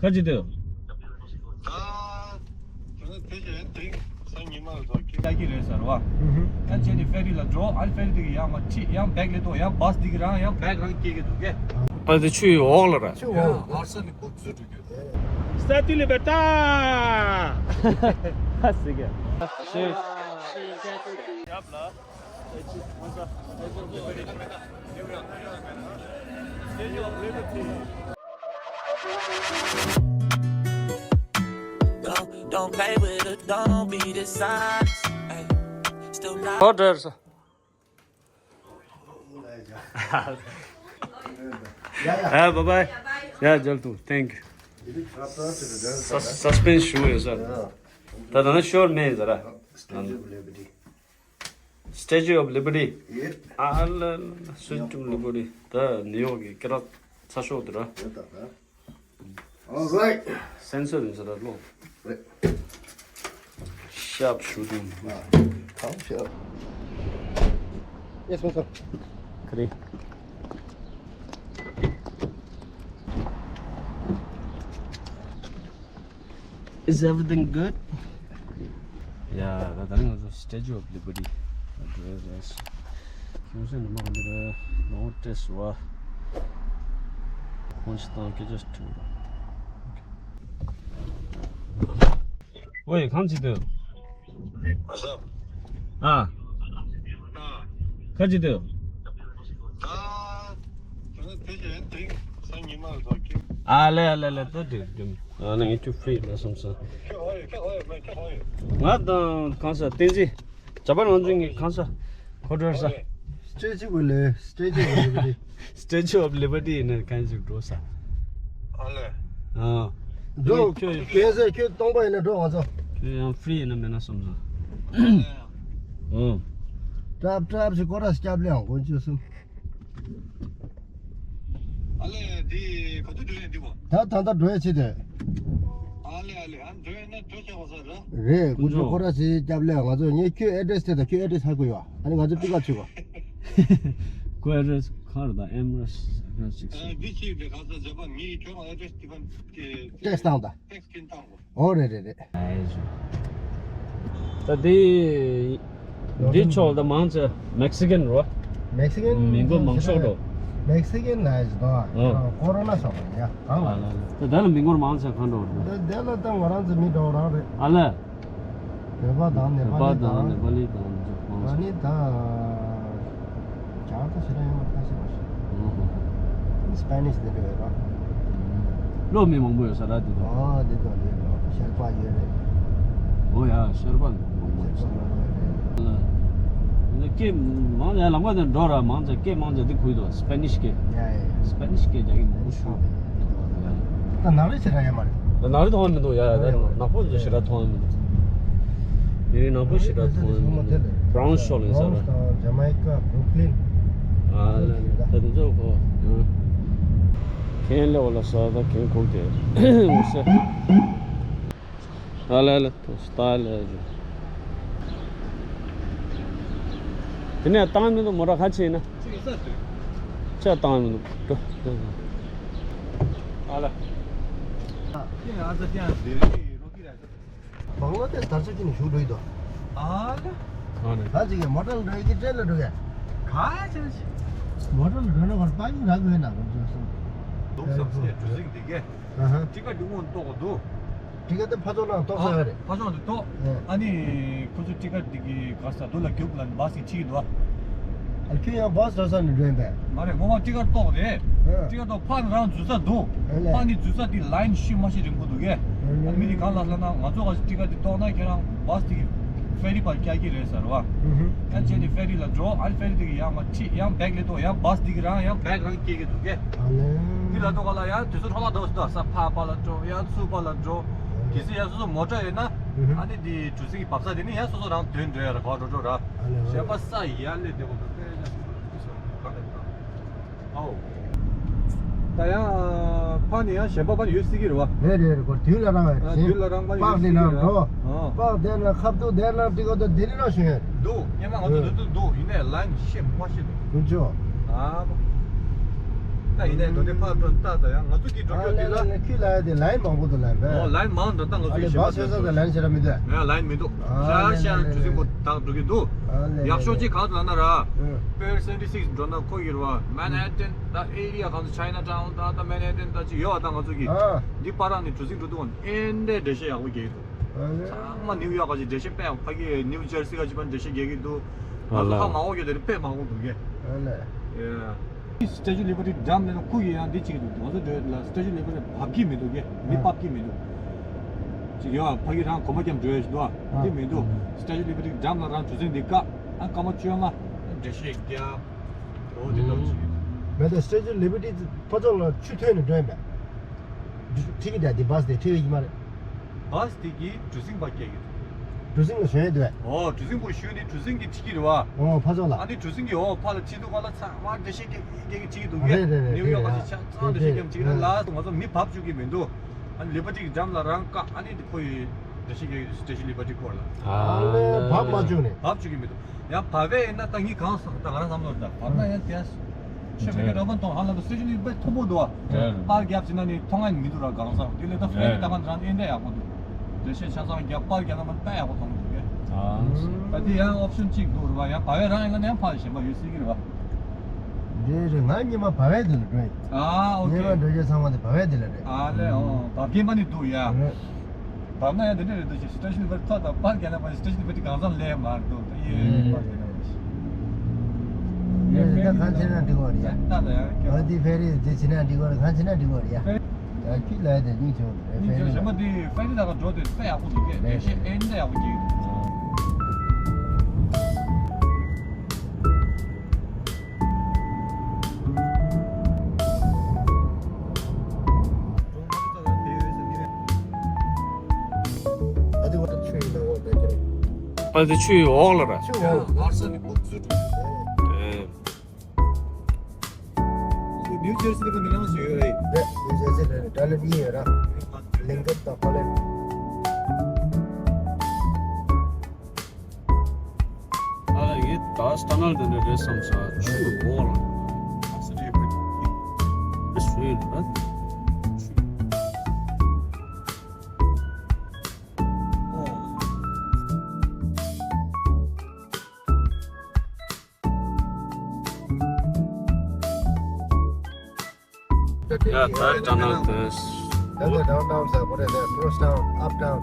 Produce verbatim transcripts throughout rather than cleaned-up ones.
ཁ་ཅིག་དེ། ད་དེ་ནས་དེ་གཞན་དེ་སང་ཉི་མ་ལ་ཚོགས་ཀྱི་ཡག་གི་རེད་ཟེར་བ། ཨ་ཅེ་ནི་ཕེ་རི་ལ་འགྲོ། ཨ་ཕེ་རི་དེ་གི་ཡང་མ་ཁྲིད། ཡང་བེག་ལེ་ཏོ་ཡང་བཱས་དེ་གི་རང་ཡང་བེག་རང་སྐྱེལ་གི་འདུག་གས། ཨ་དེ་ཆུའི་འོག་ལ་ར། ཆུ་འོག་ལ། ཨར་ས་ནི་བུ་ཚུ་འགྲོ་རྒྱུ། Statue Libertà! ཁ་ཟིག་གི། Don't, don't play with it, don't be dishonest. Ay, still not. Orders. ཡ་ཡ། ཡ་བཱའི་བཱའི། ཡ་མཇལ་ཏོ། Thank you. Sus- suspense ཞུ་ཡོད་ས། ད་ད་ནི་ཤོར་མེད་ཟེར་ར། Statue of Liberty. Statue of Liberty. ཨ་ལ་ལ་Statue of Liberty. ད་ནིའུ་ཡོག་གི་སྐེ་རགས་ཚ་ཤོག་དེ་ར། All right. སེན་སོར་ཡིན་ས་ར་ལོ། རེད། ཤབ་ཞུ་དུ། ཨ། ཐང་ཤབ། Yes, sir. ཁ་རེ། Is everything good? Yeah, ད་ད་རིང་ང་ཚོ་Statue of Liberty འགྲོ་ཡ་རེད། ཁྱིམ་སེམས་ནི་མ་ག་འདི་རེད། ལོང་ཏྲེ་སུ་བ། ཁོང་ཅི་དང་སྐད་ཆ་ཞིག་དྲིས་པ། ཝེ། གང་བྱེད་འདོད། What's up? ཨ། ཨ། ག་བྱེད་འདོད། ད་དེ་ནས་དེ་གཞན་དེ་སང་ཉི་མ་ལ་ཚོགས་ཀྱི། ཨ་ལེ་ཨ་ལེ་ལེ། ད་དེ་དེ། ཨ་ནི་ངས་ཁྱོད་ཕི་རི་ལ་སོང་ས། ཁྱོད་ཧོ་ཡོད། ཁྱོད་ཧོ་ཡོད། ཁྱོད་ཧོ་ཡོད། ང་དང་གང་ས་བསྟན་འཛིན། ཇ་པན་ང་ཚོ་གཉིས་གང་ས་ཁོ་འགྲོ་ས། Statue of Liberty, Statue of Liberty. Statue of Liberty ཡིན་ན་གང་ཞིག་འགྲོ་ས། ཨ་ལེ། ཨ། འགྲོ། ཁྱོད་ཁྱོད་ཟེར་ཁྱོད་སྟོང་པ་ཡིན་ན་འགྲོ་ང་ཚོ། ཁྱོད་ཡང་ཕི་རི་ཡིན་ན་མེད་ན་སོང་ས། ཨ། ཀྲབ་ཀྲབ་ཞིག་སྐོར་ར་སྐྱབས་ལེ་ཡང་དགོན་ཆུ་གསུམ། ཨ་ལེ། འདི་ག་དུས་འགྲོ་ཡས་འདི་བ། ད་ད་ལྟ་འགྲོ་ཡས་བྱེད་དེ། ཨ་ལེ་ཨ་ལེ། ཨ་འགྲོ་ཡས་ན་འགྲོ་ཆོག་པ་ས་ར། རེད། དཀོན་མཆོག་ཁོ་ར་ཞིག་སྐྱབས་ལེ། ང་ཚོ་ངས་ཁྱོད་ཨེ་ཌི་རེ་སི་དེ་དང་ཁྱོད་ཨེ་ཌི་རེ་སི་ཧ་གོ་ཡོད། ཨ་ནི་ང་ཚོ་པིག་ཨབ་བྱེད་དགོས། ཁོ་ཨེ་ཌི་རེ་སི་ག་རེ་དང་ཨེ་མ་རེ་སི་ཨེ་ཌི་རེ་སི་ཅིག་ཨ། འདི་ཅིག་དེ་ག་ས་ཇ་པན་ངས་ཁྱོད་ཨེ་ཌི་རེ་སི་དེ་ག་ཀྱི་ཊེག་སི་བཏང་ད། ཊེག་སི་ཀྱིན་བཏང་དགོས། ཨོ་རེད་རེད་རེད། ད་འདི་འདི་ཕྱོགས་ད་མང་ཆེ་མེག་སི་ཀན་རོ། མེག་སི་ཀན་མི་མགོ་མང་ཤོས་རོ། མེག་སི་ཀན་ལ་ཡ་ཟི་དོ། ཨ། ཀོ་རོ་ན་ཤོག་ཡ་གང་ལ། ད་ལ་མི་མགོ་མང་ཆེ་གང་འགྲོ་རོ། ད་དེ་ལ་ད་ང་རང་ཚོ་མི་འགྲོ་རང་རེད། ཨ་ལ། བོད་པ་དང་ནེ་པ་ལི་བོད་པ་དང་དང་ནེ་པ་ལི་དང་། ཨ་ནི་ད། རྒྱ་གར་ད་ཞེ་དྲག་ཡོད་མ་རེད། ཁ་ཤས་མ་ཤེས། ཨོ་ཧོ། སི་པེ་ནིཤ་དེ་འདྲ་ཡོད་ར། སློབ་མི་མང་པོ་ཡོད་ས་ར་དེ་དང་། ཨོ་དེ་དང་དེ་དང་ཤར་པ་ཡོད་རེད། ཨོ་ཡ་ཤར་པ་མང་པོ་ཡོད་ས་ར། ཤར་པ་མང་པོ་ཡོད་རེད། ལ། སྐད་མང་ཡ་ལམ་ཁ་དེ་འགྲོ་ར་མང་ཆེ་སྐད་མང་ཆེ་དེ་གུ་ཡོད་དོ། སི་པེ་ནིཤ་སྐད། ཡ་ཡ་ཡ། སི་པེ་ནིཤ་སྐད་རྒྱག་གི་མང་པོ་ཞུ། ད་ནག་རིགས་ཞེ་དྲག་ཡོད་མ་རེད། ད་ནག་རིགས་མཐོང་ཡ་མི་འདུག་ཡ། ད་ནག་པོ་ཞེ་དྲག་མཐོང་ཡ་མི་འདུག་མི་རིགས་ནག་པོ་ཞེ་དྲག་མཐོང་ཡ་མི་འདུག་བྷ་རོན་ཤོག་ཡིན་ས་ར། བྷ་རོན་དང་ཇ་མའི་ཀ། བྷུ་རུག་ལིན། ཨ་ལ་ད་དེ་ཚོ་གོ། ཁེན་ལེ་འོ་ལ་ས་ད་ཁེན་ཁུག་དེ་འོ་ས། ཨ་ལ་ལ། ཏོ་སྟ་ལ་ཇོ། དེ་ནས་བཏང་མི་འདུག་མོ་ཊ་ཁ་ཕྱེ་ན། ཅི་བཏང་མི་འདུག་ཏོ། ཨ་ལ། བང་ལ་དེ་དར་ཆ་ཅི་ནས་ཞུགས་འགྲོ་ཡི་དོ། ཨ་ལ། ཨ་ནི། ད་ཅིག་གི་མོ་ཊ་ལ་འགྲོ་ཡི་གི་ཏྲེན་ལ་འགྲོ་གི། ག་ཅི་ན་ཅི། མོ་ཊ་ལ་འགྲོ་ན་བར་པ་ཡིན་ར་དགོས་ན་གོ་འགྲོ་སོང་། འདུག་བསམ་སེ་གྲུ་གཟིངས་འདི་གས། ཨ་ཧ། ཊི་ཀཊ་འདི་སྔོན་གཏོང་དགོས་འདུག་ཊི་ཀཊ་དེ་ཕར་ཕྱོགས་ནང་གཏོང་ས་རེད། ཕར་ཕྱོགས་འདི་གཏོང་། ཨ་ནི་ཁོ་ཚོ་ཊི་ཀཊ་འདི་གི་ག་ས་འདུག་ལ་རྒྱུག་ལ་བཱ་སི་གི་ཁྲིད་ཀྱི་འདུག་ཨ། ཨ་ཁྱོད་ཡང་བཱ་སི་འགྲོ་ས་ནས་འགྲོ་ཡིན་པས། མ་རེད། ངོ་མ་ཊི་ཀཊ་གཏོང་རེད། ཊི་ཀཊ་གཏོང་ཕར་རང་འཛུལ་ས་འདུག་ཨ་ལས། ཕར་ནི་འཛུལ་ས་འདི་ལའིན་ཤི་མ་ཤི་རིང་པོ་འདུག་གས། ཨ་ནི་མི་འདི་གང་ལ་ལབ་ན་ང་ཚོ་ག་ས་ཊི་ཀཊ་འདི་གཏོང་ན་ཁྱེད་རང་བཱ་སི་འདི་གི་ཕེ་རི་པར་བསྐྱལ་གྱི་རེད་ཟེར་བ། ཨ་ཅེ་ནི་ཕེ་རི་ལ་འགྲོ། ཨ་ནི་ཕེ་རི་འདི་གི་ཡང་མ་ཁྲིད་ཡང་བེག་ལེ་ཏོ་ཡང་བཱ་སི་འདི་གི་རང་ཡང་བེག་རང་སྐྱེལ་གྱི་འདུག་གས། ཨ་ལས། འདི་ལ་ཏོ་ག་ལ་ཡང་དུས་ཚོད་འཕྲོ་བརླག་འདུག་ཟེར། ས་ཕ་པ་ལ་འགྲོ་ཡང་ཚུ་པ་ལ་འགྲོ། གལ་སྲིད་ཡང་སོ་སོ་མོ་ཊ་ཡོད་ན། ཨ་ནི་འདི་གྲུ་གཟིངས་ཀྱི་འབབ་ས་དེ་ནི་ཡང་སོ་སོ་རང་དོན་འགྲོ་ཡ་ར་ག་འགྲོ་འགྲོ་ར། གཞན་པ་ས་ཡར་སླེབས་བསྡད་པ་དང་དཔེ་ཡང་སོ་སོ་ག་ལ་ཡོད་ན། ཨའོ། ད་ཡང་ཕ་ནི་ཡང་གཞན་པ་ཕ་ནི་ཡོད་སྲིད་ཀྱི་རེད་བ། རེད་རེད་རེད། ཁོ་དུས་ལ་རང་བས། ཨ་དུས་ལ་རང་བ་ཡོད་སྲིད་ཀྱི་རེད་བ། པགས་དེ་ན་འགྲོ། ཨ། པགས་དེ་ན་ཁབ་ཏུ་དེ་ན་ཏི་ཀོ་ཏོ་དེ་ནི་རང་བཞིན་ཡོད། འདུག་སྔོན་མ་ང་ཚོ་འདུག་འདུག་འདུག་ཡིན་ནའི་ལན་ཤེས་མ་ཤེས་འདུག་དཀོན་མཆོག་ཨ། ད་ ཡིན་ནའི་དོ་དེ་ཕར་འགྲོ་ལྟ་ད་ཡང་ང་ཚོ་གིས་འགྲོ་རྒྱུ་འདི་ལ། ཁྱོད་ལ་ཡ་དེ་ལའིན་མང་པོ་འདུག་ལ་བས། ཨོ་ལའིན་མང་འགྲོ་ད་ང་ཚོ་ཨ་ལེ་ཞིང་པ་བ་ཚོད་ས་དང་ལའིན་བྱེད་ར་མི་འདུག་ཨ་ལེ་ལའིན་མི་འདུག་ཨ་ཤ་ལེ་ཤ་ལེ་གྲུ་གཟིངས་པོ་དག་འགྲོ་གི་འདུག་ཨ་ལེ་ཡག་ཤོས་ཅིག་གང་ལ་ན་ར། ཨ་པེར་སེ་ཝེན་ཊི་སིགས་འགྲོ་ན་ཁོ་ཡིར་བ་མན་ཧེ་ཊན་ད་ཨེ་རི་ཡ་གང་ཚོ་ཆའི་ན་ཊའུན་ད་ད་མན་ཧེ་ཊན་ད་ཅིག་ཡོད་བ་ད་ང་ཚོ་གིས། ཨ་འདི་པར་རང་ནས་གྲུ་གཟིངས་འགྲོ་འདུག་ཨ་ཨེ་འདྲའི་འགྲེལ་བཤད་ཡག་པོ་རྒྱག་གི་འདུག་ཨ་ལེ་ཚང་མ་ནིའུ་ཡོག་ག་ཅིག་འགྲེལ་བཤད་དཔེ་ཡག་ཕ་གི་ནིའུ་ཇར་སི་ག་ཅིག་པ་འགྲེལ་བཤད་རྒྱག་གི་འདུག་ང་ཚོ་ཧ་མ་གོ་རྒྱུ་དེ་རིགས་དཔེ་མང་པོ་འདུག་གས། ཨ་ལེ། ཡ། Statue of Liberty Dam ལ་ཁུག་ཡིན་ཡང་འདི་གཅིག་འདུག་ང་ཚོ་འགྲོ་ཡ་ལ་Statue of Liberty བབས་ཀྱི་མི་འདུག་གས། མི་ཨ་བབས་ཀྱི་མི་འདུག་ཅིག་ཡོད་ཨ་ཕ་གི་རང་གོམ་པ་རྒྱབ་འགྲོ་ཡ་ཞིག་འདུག་ཨ་ཨ་འདི་མི་འདུག Statue of Liberty Dam ལ་རང་གྲུ་གཟིངས་འདི་བཀག་ཨ་སྐར་མ་བཅོ་ལྔ་འགྲེལ་བཤད་རྒྱབ། འོ་དེ་འདྲ་ཅིག་ཡོད། མེད་ད་Statue of Liberty ཕ་ཚོ་ལ་ཆུ་ཐོན་ནས་འགྲོ་ཡ་མེད། ཁྲིད་ཀྱི་འདྲ་འདི་བཱས་དེ་ཁྲིད་ཡོད་ཀྱི་མ་རེད། བཱས་དེ་གིས་གྲུ་གཟིངས་པ་སྐྱེལ་གྱི་འདུག་གྲུ་གཟིངས་ལ་ཞོན་ཡོད་དུས། ཨོ་གྲུ་གཟིངས་པོ་ཞོན་ནས་གྲུ་གཟིངས་ཀྱིས་ཁྲིད་ཀྱི་རེད་བ། ཨོ་ཕ་ཚོ་ལ། ཨ་ནི་གྲུ་གཟིངས་ཀྱིས་ཨོ་ཕ་ལ་ཁྲིད་དུས་ག་ལ་ཚང་མ་འགྲེལ་བཤད་རྒྱག་རྒྱག་གི་ཁྲིད་ཀྱི་འདུག་གས། རེད་རེད་རེད་ནིའུ་ཡོག་རེད་ག་ཅིག་ཆ་ཚང་འགྲེལ་བཤད་རྒྱག་ཁྲིད་ཀྱི་རེད་ལ་ང་ཚོ་མི་བབས་བཅུག་གི་མི་འདུག་ཨ་ནི་ལི་བར་ཊི་གི་ཌམ་ལ་རང་བཀག་ཨ་ནི་ཁོ་ཡི་འགྲེལ་བཤད་རྒྱག་གི་འདུག Statue of Liberty སྐོར་ལ། ཨ་ལེ་བབས་མ་བཅུག་ནས། བབས་བཅུག་གི་མི་འདུག་ཡང་བབས་པས་ཡིན་ན་ད་ངས་གང་སོང་ད་ང་རང་བསམ་བློ་ད་བབས་ན་ཡང་དེ་ཆོས་པའི་རོགས་པ་གཏོང་ཧ་ལམ་སེ་ཆུ་ནི་དཔེ་མཐོ་པོ་འདུག་ཨ། རེད། པར་རྒྱབ་ཕྱིན་ན་ནི་མཐོང་ཡ་མི་འདུག་ར་གང་ས་དེ་ལས་ད་ཕེ་རེད། ད་གང་དྲང་ཨེ་འདྲ་ཡག་པོ་འདུག་འགྲེལ་བཤད་ཆ་ཚང་རྒྱབ་པར་རྒྱབ་ན་མ་དཔེ་ཡག་པོ་མཐོང་གི་འདུག་གས། ཨ་ད་དེ་ཡང་ཨོབ་ཤན་གཅིག་འདུག་རེད་བ། ཡང་བབས་པས་རང་ཡིན་ན་ནི་ཡང་ཕར་གཞན་པ་ཡོད་སྲིད་ཀྱི་རེད་བ། འདི་རེད་ང་སྔོན་མ་བབས་པས་འདི་ལ་འགྲོ་ཡིན། ཨ་ཨོ་ཁེ། སྔོན་མ་འགྲོ་རྒྱུ་ཚང་མ་དེ་བབས་པས་འདི་ལ་རེད། ཨ་ལེ་ཨོ་བབས་མཁན་པ་ནི་འདུག་ཡ། རེད། བབས་ན་ཡང་དེ་འདྲ་རེད་འདུག་ཅེས་སི་ཊེ་ཤན་ལི་བར་ཐོག་དང་པར་རྒྱག་ན་པར་སི་ཊེ་ཤན་ལི་བར་གང་ཙམ་ལས་མར་འདུག་ད་ཡེ་པར་རྒྱག་ན་པར་ཞིག་ཡེ་ད་གང་བྱེད་ན་འགྲིག་གོ་རེད་ཡ། ད་ད་ཡང་ཨ་འདི་ཕེ་རི་འདི་བྱེད་ན་འགྲིག་གོ་རེད། གང་བྱེད་ན་འགྲིག་གོ་རེད་ཡ། ད་ཁྱི་ལ་ཡ་དེ་སྙིང་རྗེ་བོ་རེད་ཕེ་རི་ལ། གཞན་པ་འདི་ཕེ་རི་ད་ག་འགྲོ་དུས་དཔེ་ཡག་པོ་འདུག་གས། ལས་བྱེད་ཨེ་འདྲ་ཡག་པོ་སྐྱེས་འདུག་ཨ་དེ་ཆུ་ཡི་འོག་ལ་ར། ཨ་དེ་ཆུ་ཡི་འོག་ལ་ར། ཆུ་འོག་ལ། ཨར་སི་ནི་བུག་ཚུད་འགྲོ་གི་རེད། ཨེ། ནིའུ་ཇར་སི་ལ་མི་ནང་ཞིག་ཡོད་རེད། རེད། ནིའུ་ཇར་སི་ལ་རེད། ཌ་ལ་གཉིས་ཡོད་ར། ལིང་ཀན་དང་ཧོ་ལན། ཨ་ལ་ཡིད་ད་ཊ་ནལ་དེ་འདྲ་རེད་བསམ་ས་ཆུ་འོག་ལ། It's real, right? Yeah, that tunnel is. That's a downtown, sir. What is that? Cross town, uptown.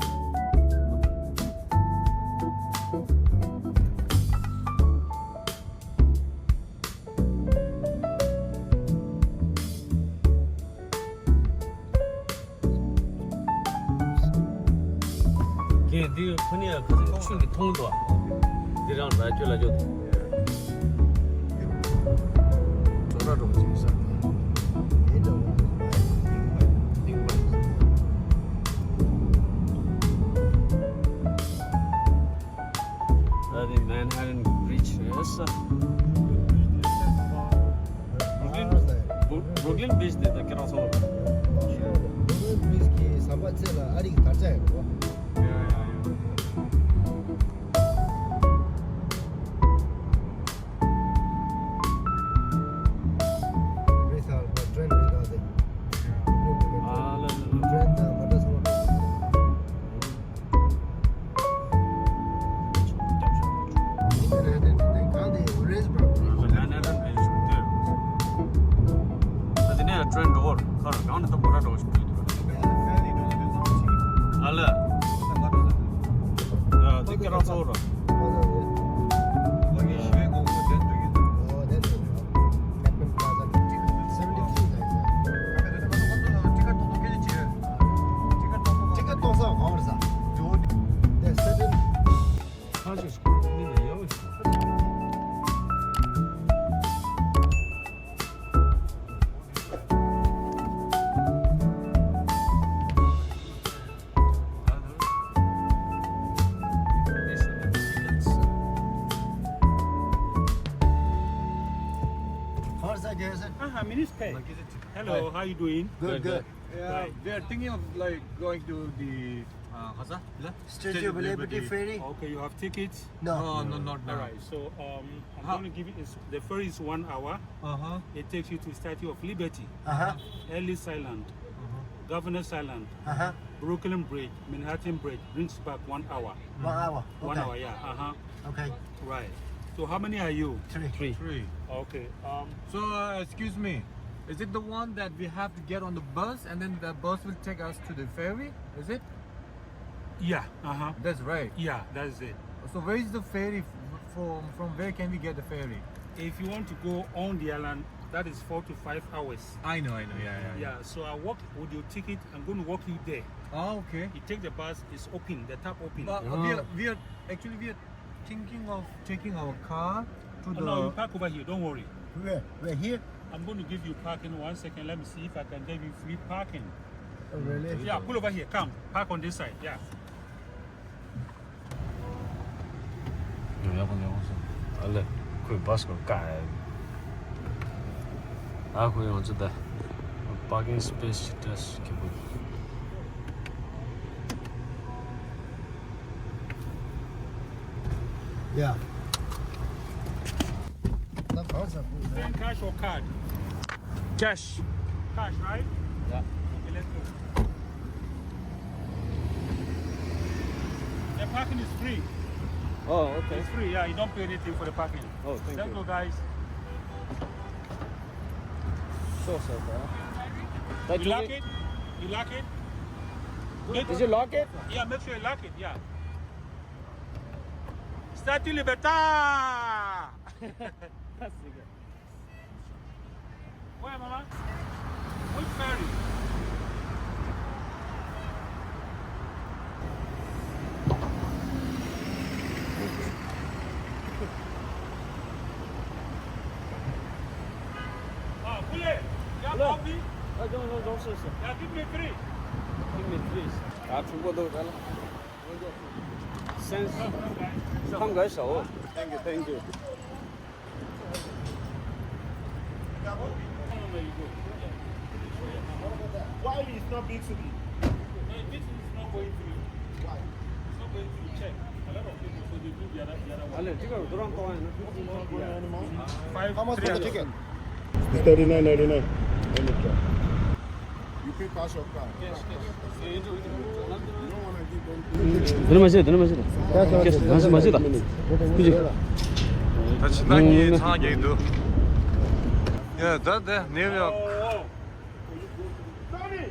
ཀྱེ་འདི་ཁོ་ནི་ཁ་སང་ཆུ་ནི་མཐོང་འདུག་འདི་རང་ར་ཅོ་ལ་ཅོ་འདུག་ཅོ་ར་འགྲོ་ཅིག་ས། ད་དེ་Manhattan Bridge རེད་ས། Brooklyn Brooklyn Bridge དེ་ད་ཁྱེད་རང་ཚོ། Brooklyn Bridge གི་ཟམ་པ་རྩེ་ལ་ཨ་རིག་དར་ཆ་ཡོད་རེད་པ། Bridge ལ་train རེད་ད་དེ། Train དང་མོ་ཊ་ཚང་མ། Hi, Minis Pei. Hello, how you doing? Good, good. Yeah, we are thinking of like going to the Uh, what's that? Statue of Liberty ferry? Okay, you have tickets? No. No, no, not now. All right, so um, I'm How? going to give you, it's, the ferry is one hour. Uh-huh. It takes you to Statue of Liberty, Uh-huh. Ellis Island, Uh-huh. Governor's Island, Uh-huh. Brooklyn Bridge, Manhattan Bridge, brings back one hour. One hour. One Okay. hour, yeah. Uh-huh. Okay. Right. So how many are you? Three. Three. Three. Okay. Um, So, uh, excuse me, is it the one that we have to get on the bus and then the bus will take us to the ferry? Is it? Yeah. Uh-huh. That's right. Yeah, that's it. So where is the ferry? F- From, from where can we get the ferry? If you want to go on the island, that is four to five hours. I know, I know. Yeah, yeah, yeah. Yeah, so I walk with your ticket. I'm going to walk you there. Oh, okay. You take the bus. It's open. The tap open. But we are, we are actually we are thinking of taking our car to Oh, the. No, you park over here. Don't worry. Where? We're here? I'm going to give you parking. One second. Let me see if I can give you free parking. Oh, really? Yeah, pull over here. Come. Park on this side. Yeah. ཡག་པོ་ཡག་པོ་སོང་། ཨ་ལེ། ཁོས་བྷ་སི་སྐོར་བཀག་ཡ། ཨ་ཁོ་ཡོང་ཚོད་ད། Parking space ཞིག་བྲིས་ཁེ་པོ། Yeah. Paying cash or card? Cash. Cash, right? Yeah. Okay, let's go. The parking is free. Oh, okay. It's free, yeah. You don't pay anything for the parking. Oh, thank Let's you. go, guys. So, so, so. You lock it? You lock it? Did you lock it? Yeah, make sure you lock it, yeah. Statue Liberté! That's good. Where, Mama? Which ferry? Ah, Kule, you have Hello. coffee? I don't know, don't say so. Yeah, give me three. Give me three. ཡ་ཕྲུག་པོ་འདུག་ད་ལ། Sense. Come, guys. Oh, thank you, thank you. Why is not big city? No, this is not going through. Why? It's not going through. Check. A lot of people, so they do the other, the other one. Ale, ticket durang to hai na. Five, How much for the three hundred. ticket? It's thirty-nine ninety-nine. Let me try. You pay cash or card? Cash, cash. You don't wanna give them. དེ་ནས་མ་བྱེད། དེ་ནས་མ་བྱེད། ཀེ་ཤི་མ་བྱེད། མ་བྱེད་ད། ཀུ་ཅི། ད་ཕྱི་ནང་གི་ཚང་རྒྱག་གི་འདུག་ཡ་ད་དེ་ནེའུ་ཡོག Sorry.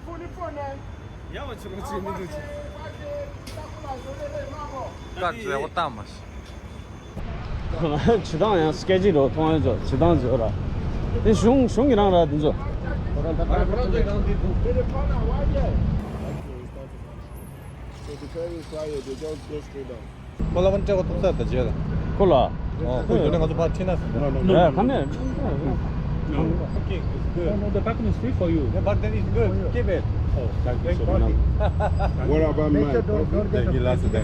Forty-four, man. ཡ་བ་ཆེ་བ་ཆེ་མི་འདུག་ཅི། ཀ་ཙེ་འོ་ཏ་མ་ཤི། ཇི་ལྟར་ཡང་སྐད་ཅིག་རོ་མཐོང་ཡོད་ཚོ་ཇི་ལྟར་བཟོས་ར། དེ་གཞུང་གཞུང་གི་རང་ར་དེ་ཚོ། So the ferry is quiet, they just go straight down. ཁོ་ལ་ཕན་སྤྲད་གོ་ཐུབ་ས་ད་བརྗེད་ལ། ཁོ་ལ། ཨོ་ཁོ་ཡོད་ན་ང་ཚོ་ཕར་ཕྱིན་ན་ཟིན་ན། No, no, no. ཨ་ཁ་མེད། No, no, the parking is free for you. Yeah, but that is good. Keep it. Oh, thank you so much. What about my coffee? Thank you, last day.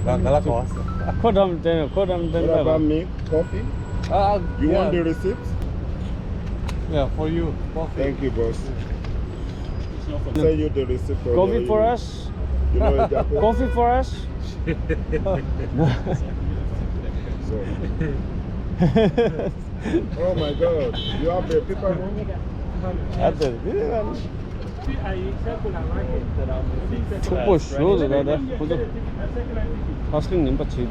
ཁོ་འགྲམ་དེ་ཁོ་འགྲམ་དེ། What about me? Coffee? Uh, You want the receipt? Yeah, for you. Coffee. Thank you, boss. Send you the receipt for Coffee for us. You know, Japan. Coffee for us. So. Oh my God, you have the paper room? ཨ་ཙི། ཕྱུག་པོ་ཞོ་ཟེར་ད་ད་ཁོ་ཚོ་ཧ་སི་ལིང་ངན་པ་བྱེད།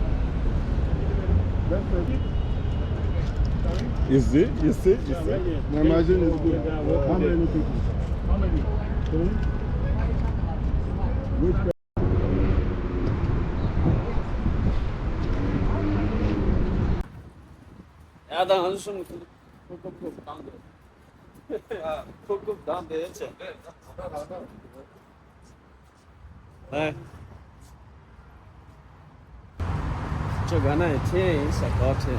You see, you see, you see. My margin is good. How many people? How many? Three? Which ཡ་ད་ང་ཚོ་གསུམ་ཁོ་ཁོ་ཁོ་བཏང་དེ། ཨ་ཁོ་ཁོ་བཏང་དེ་ཆེ། ཨེ། ཅོ་ག་ན་ཡི་ཐེ་ཡིན་ས་གོ་ཐེ།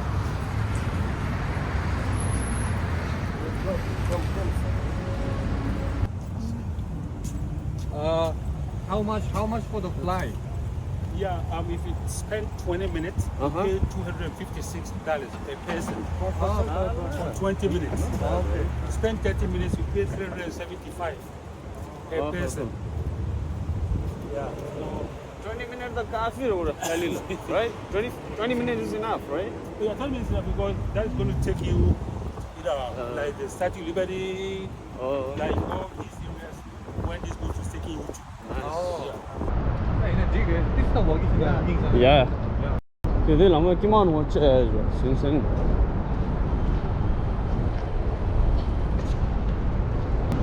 Uh, how much? How much for the flight? Yeah, um, if you spend twenty minutes, you Uh-huh. pay two hundred and fifty-six dollars per person. Ah. For twenty minutes. Okay. Spend thirty minutes, you pay three hundred and seventy-five per Okay, person. Okay. Yeah. So twenty minutes, the coffee or Khalil, right? Twenty, twenty minutes is enough, right? Yeah, twenty minutes is enough because that is going to take you, you know, uh, like the Statue of Liberty, oh, like all these areas when this boat is taking you to. Nice. Oh. Yeah. Yeah. དེ་དུས་ལམ་ཀི་མ་ནོ་ཆེ་ཞོ་སིང་སིང་།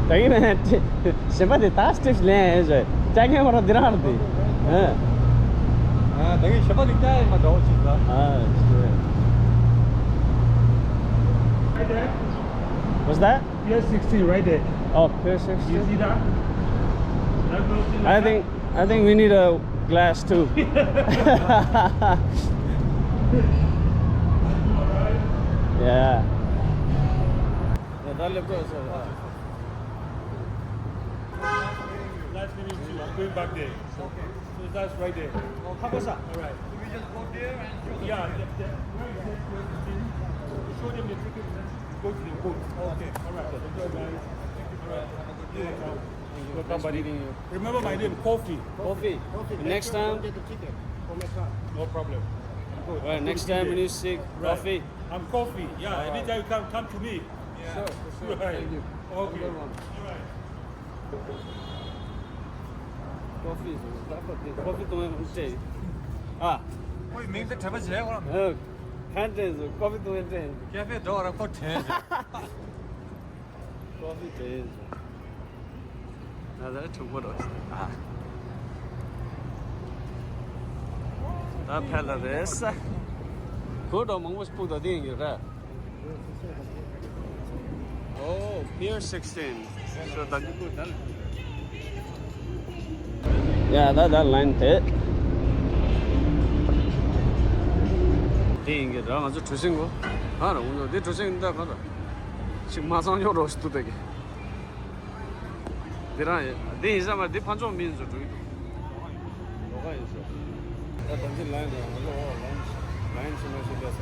ད་ཡིན་ན་ཞེ་པ་དེ་ད་སྟེབས་ལེན་ཞོ་ཅ་ངན་མ་ར་དེ་རང་ར་དེ། ཨ། ད་གི་ཞེ་པ་དེ་ཀྱ་ཡིན་མ་འདྲ་བོ་ཞིག་ལ། ཨ། What's that? Pier sixteen right there. Oh, Pier sixteen. You see that? That goes to the I think I think we need a glass too. Yeah. Yeah, that look good. So, uh, nice meeting you. I'm going back there. Okay. So that's right there. How was that? All right. We just go there and show them. Yeah, yeah, yeah. Where is it? Show them the ticket. Go to the boat. Okay. All right. Enjoy, guys. All right. You're welcome. Welcome, buddy. Nice meeting you. Remember my name, Coffee. Coffee. Coffee. Next time. Don't get the ticket. Don't make fun. No problem. Good. All right, next time when you see Coffee. I'm Coffee. Yeah, anytime you come, come to me. Yeah. Sure, for sure. Right. Thank you. Okay. Have a good one. All right. Coffee is a cup of tea. Coffee to my tea. Ah. ཁོའི་མིང་དེ་དྲན་པ་བྱས་ཁོ་རང་། ཨ། ཁ་དྲན་སོང་། Coffee to my tea. ཀ་ཧྥེ་འགྲོ་བ་ར་ཁོ་དྲན། Coffee དྲན་སོང་། ང་ད་གྲོགས་པོ་རོགས། ཨ། ད་ཕེབས་ལ་རེད་ས། གོ་ད་མང་པོ་ཞིག་ཕུག་ད་དེ་ཡིན་གྱི་རེད། Oh, Pier sixteen. So the yeah, that that line དེ། དེ་ཡིན་གྱི་ར། ང་ཚོ་གྲུ་གཟིངས་གོ། ག་ར་འོང་ཚོ་དེ་གྲུ་གཟིངས་འདི་ག་ར། ཅིག་མ་ཚང་ཉོག་རོགས་ཞིག་འདུག་དེ་གི། འདི་རང་ཡིན། འདི་ཡིན་ས་མ། འདི་ཕན་ཚུན་མིན་ཚོ་འགྲོ་གི་འདུག་ལོགས་ཀ་ཡིན་ས། ད་ད་འདི་ལ་ཡིན་ད། ང་ཚོ་འོ་ལ་ཡིན། ལ་ཡིན་ཚོ་མ་ཤི་ད་ས།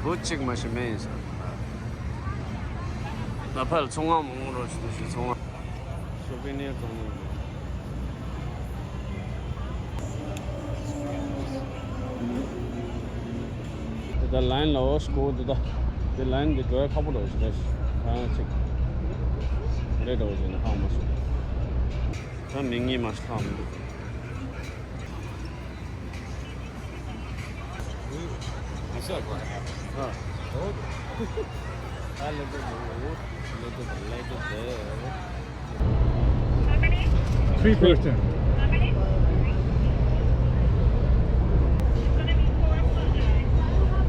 བུ་གཅིག་མ་ཤི་མེད་ཡིན་ས། ད་ཕར་ཚོང་ཁང་མང་པོ་རོ་ཞིག་འདུག་ཞིག་ཚོང་ཁང་། སོ་བི་ནེར་གཏོང་། དེ་ལ་ཡིན་ལ་འོ་སྐོར་དེ་ད། དེ་ལ་ཡིན་དེ་འགྲོ་ཡ་ཁག་པོ་འདྲ་བོ་ཞིག་རེད། ཁ་ཅིག་རེད་འདྲ་བོ་ཞིག་ན་ཧ་མ་སོང་། ད་མི་ངེས་མ་ཤི་ཧ་མི་འདུག Three person.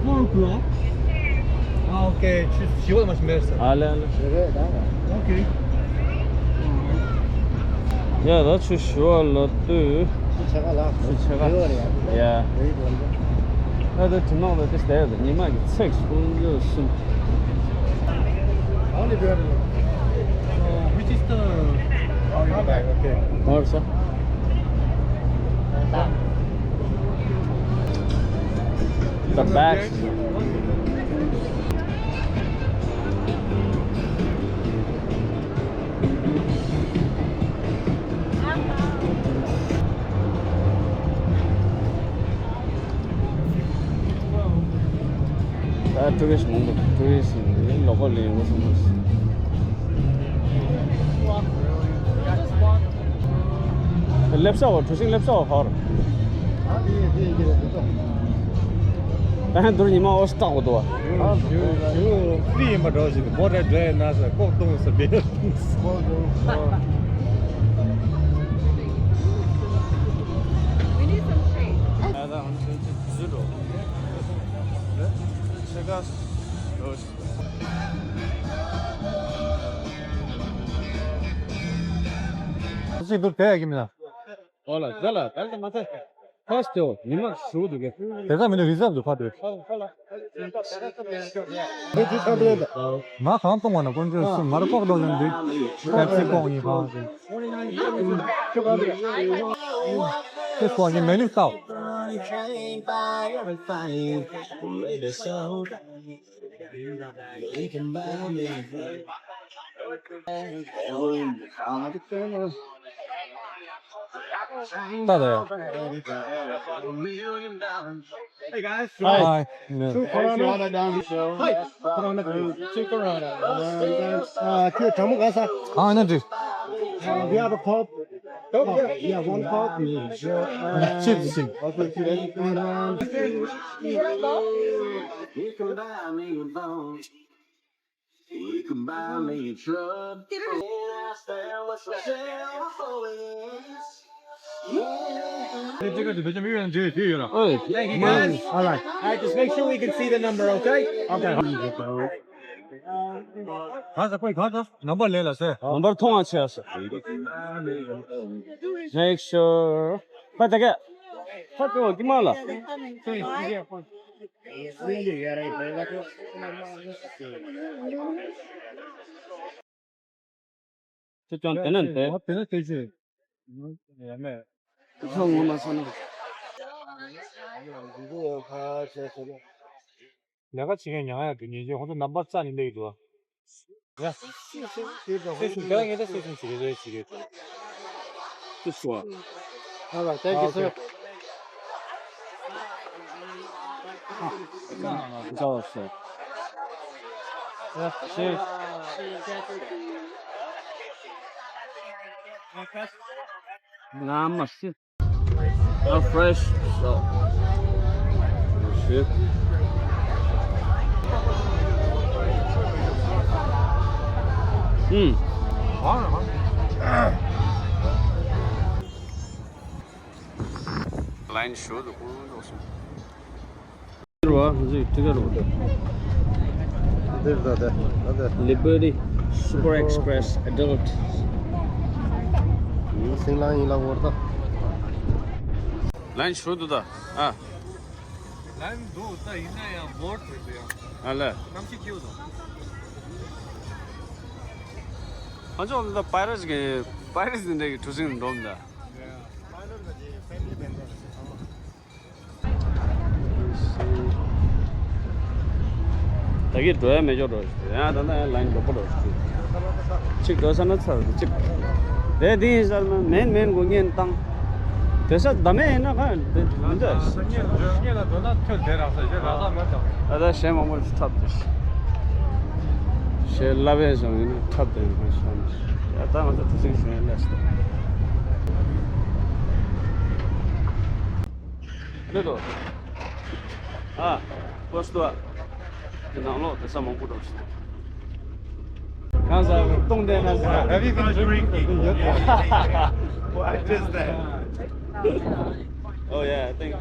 Four o'clock. Ah, okay. ཆུ་བཞི་པ་མ་ཤི་མེར་ས། ཨ་ལེ་ཨ་ལེ། Okay. ཡ་ད་ཆུ་བཞི་པ་ལ་ལྟོས། ཆུ་ཆེ་ག་ལ། ཆུ་ཆེ་ག་ཡོད་རེད། ཡ། རེད་ལམ་འགྲོ། ད་ད་དྲི་མ་བ་དེ་ལྟས་ཉི་མ་གི་ཚེགས་སུ་ཡོད་སུ། Only beer. Uh, which is the, oh, your bag, okay. What, sir? The bags. ད་ཊུ་རི་སི་མང་པོ། ཊུ་རི་སི་ལོ་ཀལ་ལ་ཡོང་གི་སོང་། སླེབས་ས་བ། གྲུ་གཟིངས་སླེབས་ས་བ་ཧོར། ད་ཧན་དུར་ཉི་མ་འོ་སྟག་གོ་དོ། ཨ་ཞུ་ཞུ་ཕི་ཡིན་པ་འདྲ་ཞིག་མོ་ཊ་འགྲོ་ཡ་ན་ས་ལྐོག་གཏོང་ས་བེ། We need some shade. ཨ་ད་ཧང་ཆེ་ཆེ་ཟུ་འགྲོ། ཆེ་ག་འགྲོ་ཞིག་ཅིག་འདུག་དེ་ཡ་གི་མིན་ན། ཨོ་ལ་ཟ་ལ་ད་ལྟ་མ་ཚད། ཕ་སི་ཏོ་ཉི་མ་ཞུ་འདུག་གི། དེ་ཚ་མི་འདུག་རི་ཟབ་འདུག་ཕ་དོས། མ་གང་གཏོང་བ་ན་དཀོན་མཆོག་གསུམ་མར་ལྐོག་འགྲོ་བཞིན་འདུག་ཕེབ་སི་ཁོག་ཡིན་ཕང་ཟིན། ཁེ་སོགས་ཀྱི་མེ་ནུ་ལྟའོ། ད་ད་ཡ། Hey guys. Hi. Hi. Two Corona. Hi. Corona, please. Two Corona. Uh, two Tamu Gasa. Ah, no, dude. Uh, we have a cup. Oh, yeah, one cup. Sure. Uh, chips. And, um, Thank you, guys. All right, just make sure we can see the number, okay? Okay. གང་ཟེར། ཁོས་གང་ཟེར། ནམ་བར་ལེན་ལ་ཟེར། ནམ་བར་མཐོང་བ་བྱས་ཟེར། Make sure. ཕ་ད་ག་ཕ་ཏོ་ཀི་མ་ལ། ཁྱེད་ཀྱང་དེ་ན་དེ། དེ་ན་དེ་ཅི། ཡ་མེད། ཁྱོད་ངོ་མ་སོང་ན། ལས་ཀ་བྱེད་མཁན་ཉག་ཡ་དེ་ཉིན་བྱེད་ཁོང་ཚོ་ནམ་བར་རྩ་ནས་སླེབས་འདུག་ཡ། སེ་ཤུན་དེ་ལ་ངས་ད་སེ་ཤུན་བྱེད་ཀྱི་རེད་བྱེད་ཀྱི། ཅི་སོ། All right, thank you, sir. ཨ། ཨ། ཨ། ཨ། ཨ། ཨ། ང་མ་སི། ཨ། Fresh. So. Shit. ཨུམ། ལ་ཡིན་ཞུ་འདུག་ཁོང་འགྲོ་སོང་། འདིར་བ་ཟིག་ཁྲི་ཀ་རུ། འདིར་ད་ད་ད་ད། Liberty Super Express Adult. སིང་ལང་ཡིན་ལ་བོར་ད། ལན་ཞུ་འདུག་ད། ཨ། ལན་འདུག་ད་ཡིན་ན་ཡང་བོར་ཐུབ་ཡ། ཨ་ལ། གནམ་གཤིས་སྐྱིད་འདུག་ཨ་ཅོག་འདི་ད་པའི་རེ་སི་གི་པའི་རེ་སི་འདི་འདྲ་གི་གྲུ་གཟིངས་འདོམ་ད། ད་གིན་འགྲོ་ཡ་མེད་ཅོག་འགྲོ། ཡང་ད་ལྟ་ཡང་ལན་ལོག་པ་འགྲོ། གཅིག་འགྲོ་ས་ན་ཚར་གཅིག་དེ་འདི་ཡིན་ས་མ་མེན་མེན་གོ་ངན་བཏང་། དེ་ས་ད་མེད་ཡིན་ན་ག་འདི་མི་འདྲ། ངས་ངས་ལ་འགྲོ་ན་ཐོལ་དེ་རག་ས་ཞེ་རག་ས་མེད་དང་། ད་ལྟ་གཞན་མང་པོ་ཞིག་ཐབས་དེ་ཞེ་ལབ་ཡས་བྱུང་ཡིན་ན་ཐབས་དེ་ཡིན་པ་བྱུང་། ད་ང་ཚོ་དེ་ཚིག་བྱུང་ཡིན་ལས་སོ། མེད་དོ། ཨ། པོ་སི་ཏོ་ཨ། དེ་ནང་ལོགས་དེ་ས་མང་པོ་འགྲོ་ཞིག་གང་ཟ་བའི་སྟོང་ལྡན་ན་ཟ། Have you been drinking? What is that? Oh yeah, I think.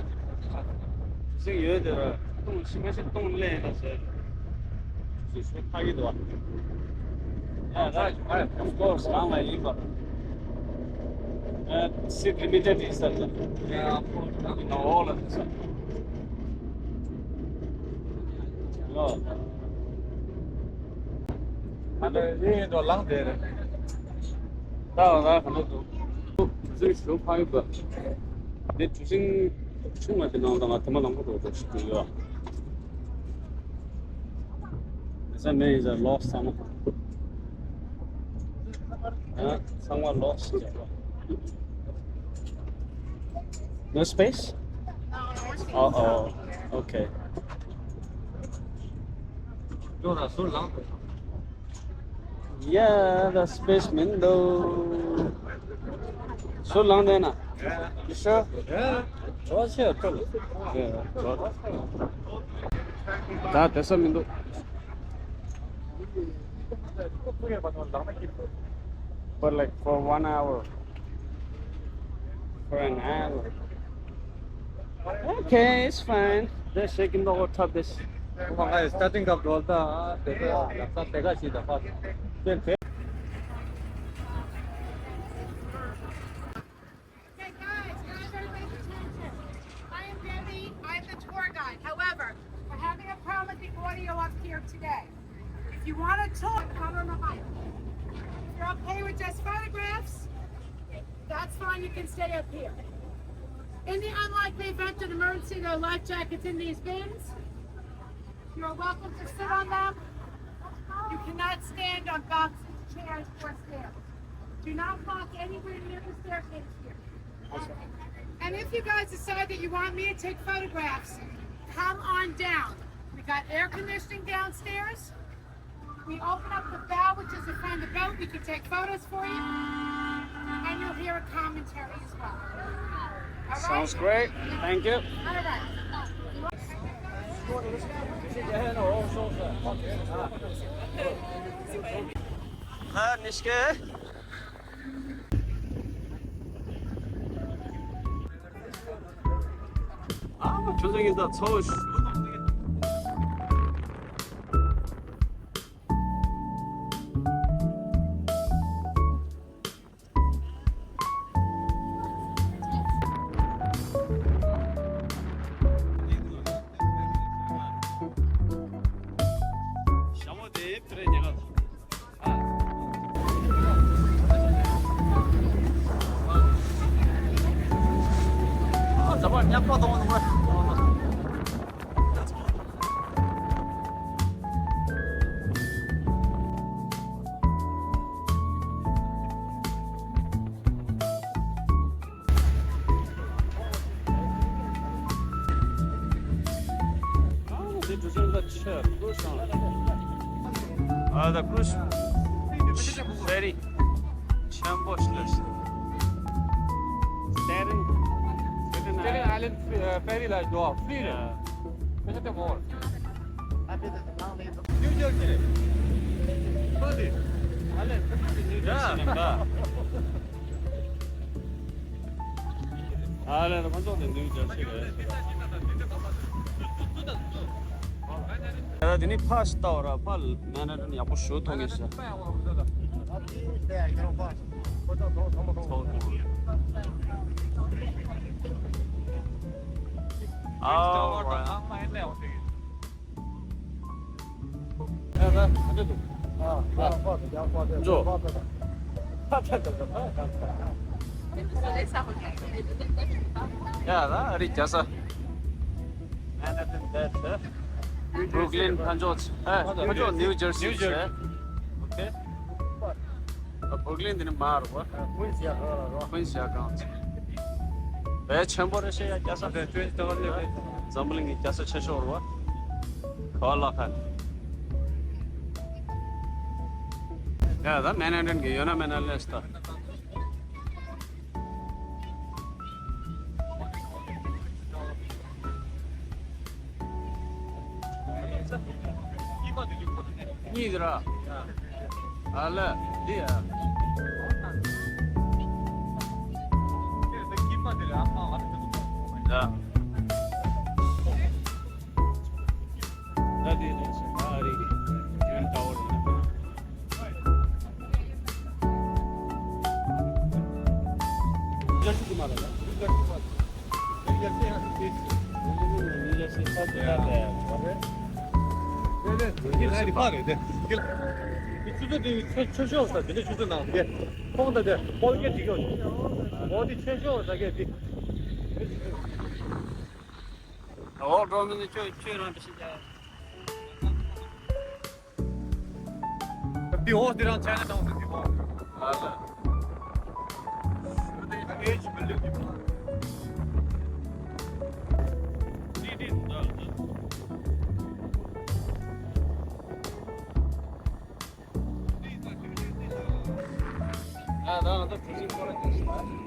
ཅིག་ཡོད་དེ་ར། སྟོང་ཞིག་མ་ཞིག་སྟོང་ལེན་ན་ཟ། ཅིག་ཞུ་ཐག་གི་འདུག་ཨ། Yeah, right, right. Of course, རང་ལ་ཡིན་པ། Uh, seat limited is that, yeah, of course. You know, all of this. ཨ་ནི་ཡིན་དུ་ལངས་དེ་རེད། ད་འོ་ན་ག་འདྲ་འདུག་གྲུ་གཟིངས་ཞུ་ཕ་ཡུལ་པ། འདི་གྲུ་གཟིངས་ཆུང་མ་དེ་ནང་དང་ང་དེ་མ་ལངས་པ་འགྲོ་འགྲོ་ཞིག་འདུག་ཡོད། Does that mean is a lost summer? ཚང་མ་ལོགས་ཤིག་བྱས་པ། No space? Oh, oh, okay. Yeah, the space མི་འདུག་ཟུར་ལངས་བསྡད་ན། You sure? Yeah. ད་དེ་ས་མི་འདུག But like for one hour. For an hour. Okay, it's fine. They're shaking the whole top this. ཁོང་ང་སི་ཊར་ཊིང་ཨབ་འགྲོ་ད་དེ་ག་ལབ་ས་དེ་ག་ཞིག་ད་ཕ། Okay, guys, guys, everybody's attention. I am Debbie. I am the tour guide. However, we're having a problem with the audio up here today. If you want to talk, come on the mic. If you're okay with just photographs, that's fine. You can stay up here. In the unlikely event of an emergency, there are life jackets in these bins. You are welcome to sit on them. You cannot stand on boxes. Do not walk anywhere near the staircase here. And if you guys decide that you want me to take photographs, come on down. We got air conditioning downstairs. We open up the bow, which is the front of the boat. We can take photos for you. And you'll hear a commentary as well. All right? Sounds great. Thank you. All right. ལ་ནི་ཤི་ཀེ། ཨ་མ་ཆུ་ཚོད་ཡིན་ད་ཚོ། ཞྭ་མོ་དེ་ཕི་རེ་ཉེ་ག་ཨ་ཛ་བར་ཉག་པ་དང་ནོ། ཨ་ད་ཀུ་རུ་ཛི་ཕེ་རི་ཆེན་པོ་ཞིག་རེད། Staten Staten Island Ferry ལ་འགྲོ་ཕི་རི་རེད། ཕེ་ཏེ་མོར། ནིའུ་ཇར་སི་རེད། ཨ་ལེ་ཁོ་ཚོ་ནིའུ་ཇར་སི་རེད། ཨ་ལེ་ཁོ་ཚོ་ནིའུ་ཇར་སི་རེད། ད་དེ་ནི་ཕ་ཞིག་ལྟ་བ་ར་ཕ་མན་ཧ་ཊན་ཡག་པོ་ཞུ་ཐོག་ངེས་ཤ། ཨ་ཡ་ད་རི་རྒྱ་ས། Brooklyn ཕ་ཇོ་ཚ། ཨ་ཕ་ཇོ་New Jersey ཚ། Okay. Brooklyn འདི་ནི་མ་རུ་བ། Queens ཡ་གང་ར་རོ། Queens ཡ་གང་ཚ། བས་ཆེན་པོ་རེ་ཤེས་ཡ་རྒྱ་ས། འཛམ་གླིང་གི་རྒྱ་ས་ཆེ་ཤོས་རུ་བ། ག་ལ་ཁ། ཡ་ད་མན་ཧ་ཊན་གི་ཡོད་ན་མན་ཧ་ལེས་ད། གཉིས་ར། ཨ་ལ། འདི་ཡ། ད། ད་དེ་ནས་ཨ་རི་ཡོན་ཏའོ་རེད། ཨོ་འགྲོ་མི་ནི་ཁྱོད་ཁྱོད་རང་དེ་ཤི་ཀྱང་། འདི་འོ་འདི་རང་ཆ་ན་དང་འདི་འོ། ཨ་ལ། ཨེ་ཅི་བི་ལི་འདི་འོ། འདི་འདི་འདི་འདི། ཨ་ད་ང་ཚོ་གྲུ་གཟིངས་སྐོར་ལ་འགྲོ་ཤི་ཨ།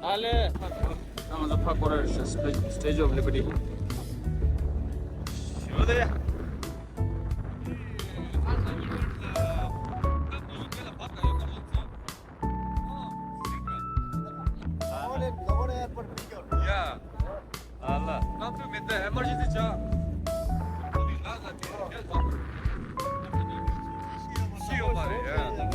ཨ་ལེ། ང་ཚོ་ཕ་སྐོར་རེ་ཞིག Statue of Liberty ཞོ་དེ། ཡ། ཨ་ལ། ང་ཚོ་མི་ཚེ་ཨེ་མར་ཇེན་སི་ཆགས། ཤི་ཡོད་མ་རེད་ཡ།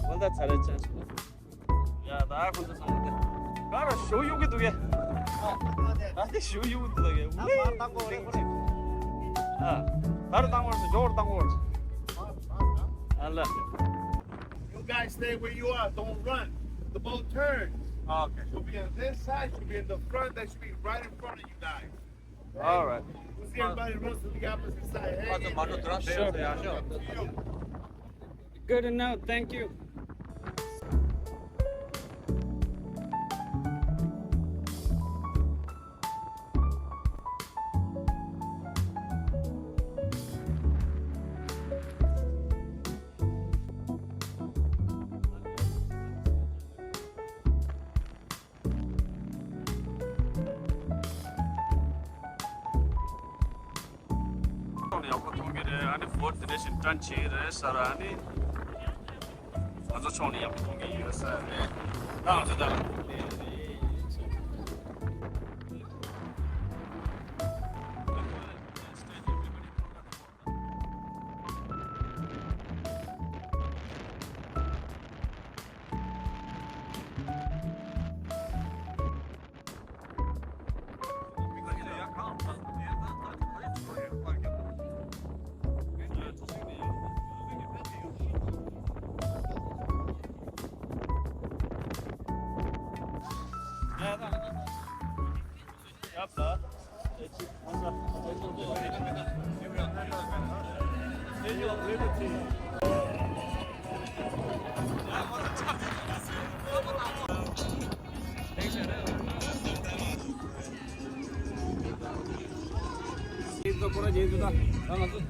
ཝེལ་ད་ཚ་རེ་ཅན། ཡ་ད་ཁོང་ཚོ་སོང་སྟེ། ག་ར་ཞོ་གཡུག་གི་འདུག་གས། ད་དེ་ཞོ་གཡུག་གི་འདུག་གས། ཨ་ད་རུ་བཏང་གོ་རེད། ཨ་ད་རུ་བཏང་གོ་རེད། ཞོ་རུ་བཏང་གོ་རེད། ཨ་ལ། You guys stay where you are. Don't run. The boat turns. Okay. She'll be on this side. She'll be in the front. That should be right in front of you guys. All right. We'll see everybody the rest of the opposite side. Hey, sure. Good to know. Thank you. ཡག་པོ་མཐོང་གི་རེད། ཨ་ནི་བོད་དེ་འདྲ་ཞིག་བཀྲ་ཤིས་རེད་ཟེར། ཨ་ནི་ང་ཚོ་ཕྱོགས་ནས་ཡག་པོ་མཐོང་གི་ཡོད་ས་རེད། ད་ང་ཚོ་ད། ང་ཚོ་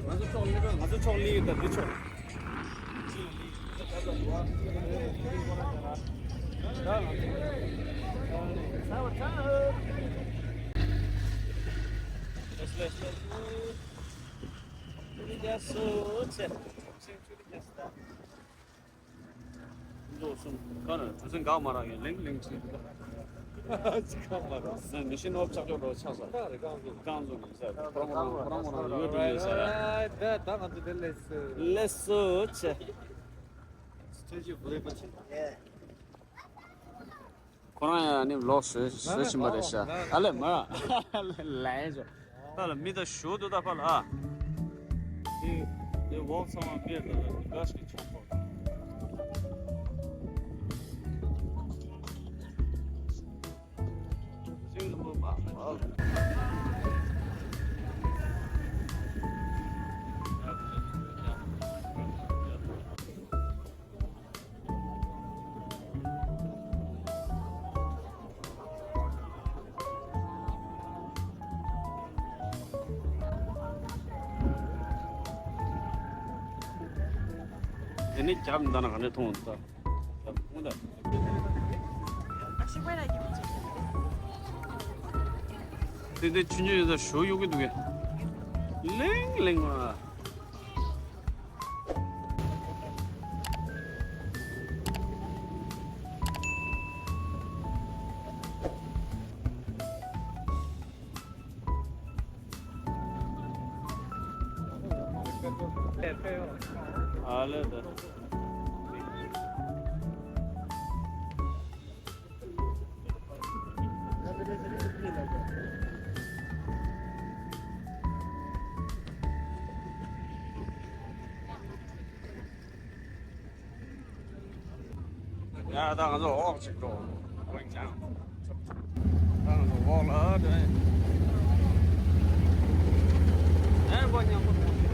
ང་ཚོ་ཕྱོགས་ལ་ང་ཚོ་ཕྱོགས་ལ་ཡོད་ད་འདི་ཕྱོགས། འགྲོ་སོང་། ག་ནས་གྲུ་གཟིངས་འགག་མ་རག་ཡང་ལེང་ལེང་ཅིག་ཅིག་ག་མ་རག་མི་ཤི་ནོར་ཆག་ཆོག་འགྲོ་ཆག་ས། རྐང་ཚོ་གི་ས་ཁོ་རང་ཁོ་རང་ཁོ་རང་ཁོ་རང་ཡོད་འགྲོ་ཡོད་ས་ར། ད་ད་ང་ཚོ་དེ་ལས་སུ། ལས་སུ་ཆེ། ཁོ་རང་ཡང་ནི་ལོག་བཟོས་བཟོས་ཕྱིན་པ་རེད་ཤག་ཨ་ལས་མ་ལས་ཤོག་ད་ལ་མི་ད་ཞུ་འདུག་ད་ཕ་ལ་ཨ། དེ་དེ་འོག་ཚང་མ་མེད་ལ་ག་ཞིག་ཆོག་གོ། ཅིང་ལ་མོ་མ་མ། དེ་ནི་རྒྱབ་འདི་ན་ག་ནས་མཐོང་འདུག་ད། རྒྱབ་མཐོང་ད། དེ་འདི་ཆུ་ཉུལ་ཡོད་ས་ཞོ་གཡུག་གི་འདུག་གས། ལེང་ལེང་མ། ཨ་ལེ་ད། ཡ་ད་ང་ཚོ་འོག་ཅིག་འགྲོ། འོན་ཀྱང་། ད་ང་ཚོ་འོག་ལ་འགྲོ་ཡིན། ཨེ་མགོ་མཉམ་པོ་འགྲོ་ཡིན།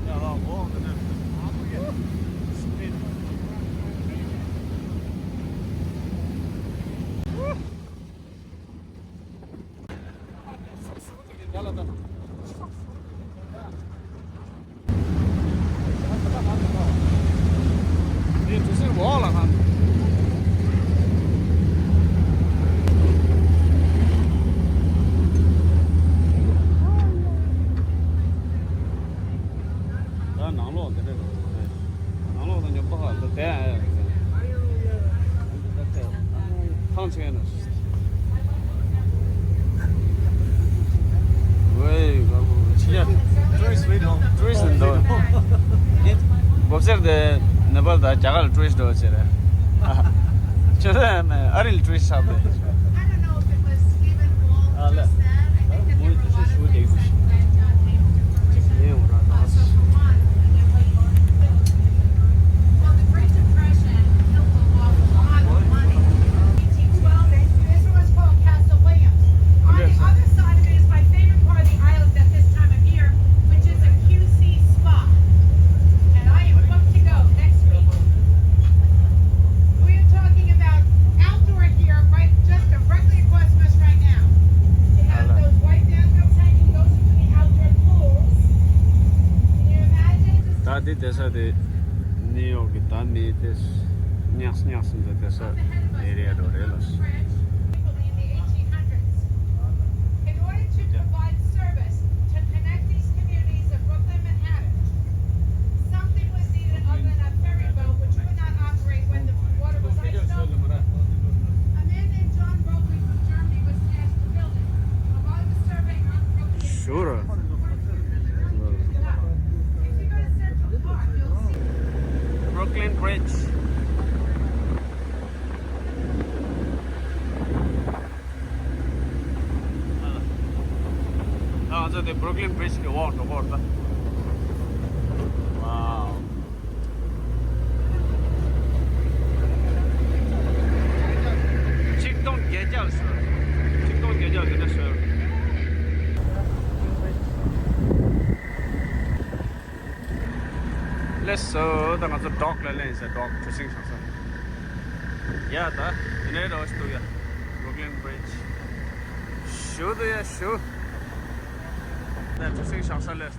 ཡ་ད་འོག་འགྲོ་ནས། ད་ནང་ལོགས་དེ་འདྲ་རེད། ནང་ལོགས་ད་ཉོ་པ་ཧ་ད་དེ་ཨ་ཡ་རེད། ཐང་ཆེན་ནོ། ཝེ་ག་གོ་ཆི་ཡ། ཊུ་རི་སི་ཊི་འདུག་སྒོ་ཕྱེར་དེ་ནེ་པཱལ་དང་རྒྱ་གར་ཊུ་རི་སི་ཊི་འགྲོ་བྱེད་རེད། ཁྱོད་ཚོ་ཨ་རིའི་ཊུ་རི་སི་ཊི་ཆགས་འདུག་ཨ་ལ། ད་མོས་དུ་ཤུ་ཤུ་རྒྱག་གི་འདུག་ཅིག་ཡིན་འོ་ར་ད། Well, this one was called Castle Williams. On the other side of it, འདི་བསྡད་ས་དེ་ནིའུ་ཡོག་གི་ད་མི་དེ་སྙག་སྙག་སུ་འདི་བསྡད་ས་ཨེ་རི་ཡ་འདྲ་རེད་ལ། In order to provide service to connect these communities of Brooklyn, Manhattan, something was needed other than a ferry boat, which could not operate when the water was iced up. A man named John Robley from Germany was tasked with building. While he was surveying on Brooklyn, Sure. If you go to Central Park, you'll see Brooklyn Bridge. ང་ཚོ་དེ་Brooklyn Bridge གི་འོག་འགྲོ་གི་ཡོད་རེད་ད། Wow. ཆིག་སྟོང་བརྒྱད་བརྒྱ་ལ་ཤོར། ཆིག་སྟོང་བརྒྱད་བརྒྱ་དེ་འདྲ་ཤོར། ལགས་སོ། ད་ང་ཚོ་ཌོག་ལ་སླེབས་ཡིན་ཟེར། ཌོག་གྲུ་གཟིངས་བཞག་ས། ཡ་ད། དེ་ནས་རོ་ཞིག་འདུག་ཡ། Brooklyn Bridge། ཞུ་འདུག་ཡ་ཞུ། ད་གྲུ་གཟིངས་བཞག་ས་སླེབས་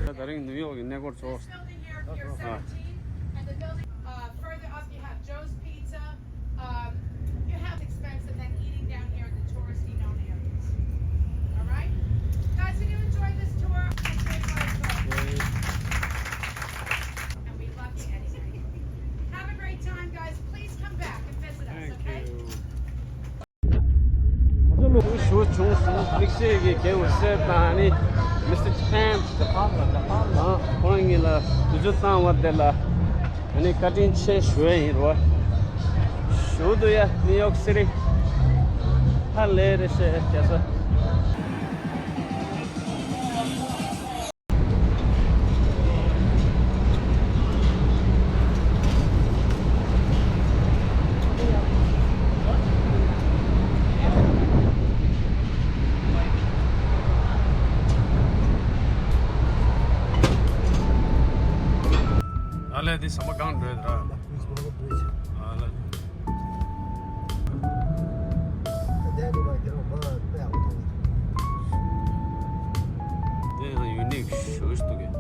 ད། ད་རིང་ནིའུ་ཡོག་གི་གནས་སྐོར་ཚོ། This building here, Pier seventeen, and the building, uh, further up you have Joe's Pizza. Um, you have expensive than eating down here in the touristy known areas. All right? Guys, if you enjoyed this tour, and we love you anyway. Have a great time, guys. Please come back and visit us, okay? ཞུ་བྱུང་སོང་། དམིགས་བསལ་གྱི་རྒྱལ་བ་སྲས་དང་ནི་Mister Japan། ཨ། ཁོང་གཉིས་ལ་དུས་ཚོད་བཏང་བ་དེ་ལ་ཨ་ནི་བཀའ་དྲིན་ཆེ་ཞུ་ཡ་ཡིན་རོ། ཞུ་འདུག་ཡ། ནིའུ་ཡོག་སི་ཊི་ཧ་ལས་རེད་ཤག་རྒྱལ་ས། ཨ་ལས། འདི་ཟམ་པ་སྒང་འགྲོ་ཡ་ར། ཨ་ལས། དེ་ཡང་ཡུ་ནིག་ཞེ་པོ་ཞིག་འདུག་གས།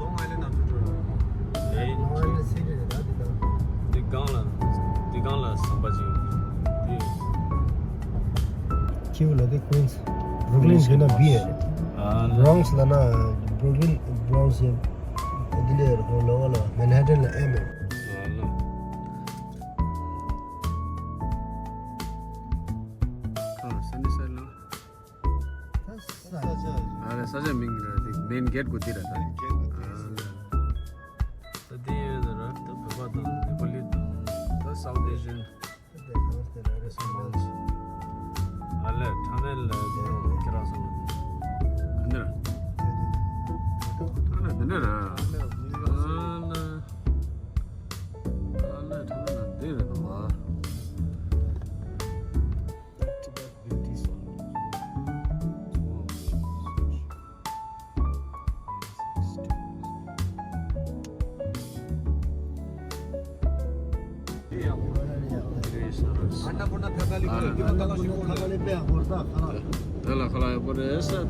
Long Island ནང་དུ་འགྲོ་ར། ཨེ། Long Island city རེད་ད་འདི་ད། འདི་སྒང་ལ། འདི་སྒང་ལ་ཟམ་པ་ཅིག་འདི། ཁྱེའུ་ལ་དེ་Queens། Brooklyn ཟེར་ན་བི་ཨེ་རེད། ཨ་ལ། Bronx ལ་ན་Brooklyn Bronx ཡིན། འདི་ལས་ར་ཧོ་ལོ་ལ་Manhattan ལ་ཨེམ་ཨེ། ཨ་ལ། ཁ་ལ་སན་ནི་སན་ལ། ད་ས་ཆ། ཨ་ལ། ས་ཆ་མིང་ར་དེ་main gate གོ་དེ་ར་ད། Main gate གོ་དེ། ཨ་ལ། ད་དེ་ཡོད་ད་ར། ད་བོད་པ་དང་ནེ་པ་ལི་དང་ད་South Asian། ཨ་ལས། ཁྲ་མེལ་ལ་ཁྱེད་རང་སོང་། འདི་ར། ཨ་ལས། འདི་འདྲ་ར། ཨ་ལས། ཨ་ལས། ཁྲ་མེལ་ལ་འདི་རེད་འདུག་བ། དེ་ལ་ཁ་ལག་ཡག་པོ་རེད་ས་ད།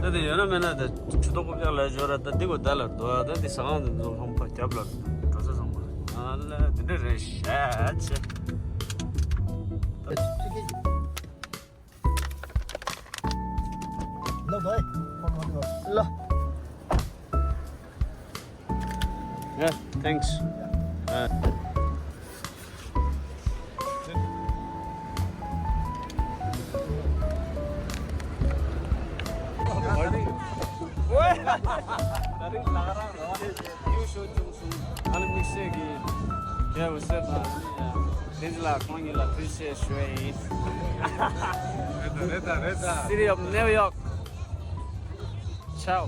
ད་དེ་ཡོད་ན་མེད་ན་ད་ཆུ་ཐོག་རྐུབ་བཀྱག་ལ་ཞོར་ད་འདི་གོ་ད་ལ་འདུག་ད་འདི་ཟ་ཁང་དེ་ཚོ་ལྷམ་པ་རྒྱབ་ལ་འགྲོ་ས་བཟང་པོ་རེད། ཨ་ལ་དེ་འདྲ་རེད་ཤག་ཆེ། ལོ་བའི། ལོ། Yeah, thanks. Uh, ཨ་ལ་དམིགས་བསལ་གྱི་རྒྱལ་བ་སྲས་དང་ལིན་ལགས་ཁོང་གཉིས་ལ་ཐུགས་རྗེ་ཆེ་ཞུ་ཡ་ཡིན། རེད་ད་རེད་ད་རེད་ད། City of New York. Ciao.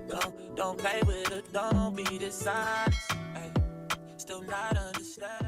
Don't, don't play with it, don't be dishonest. Ay, still not understand.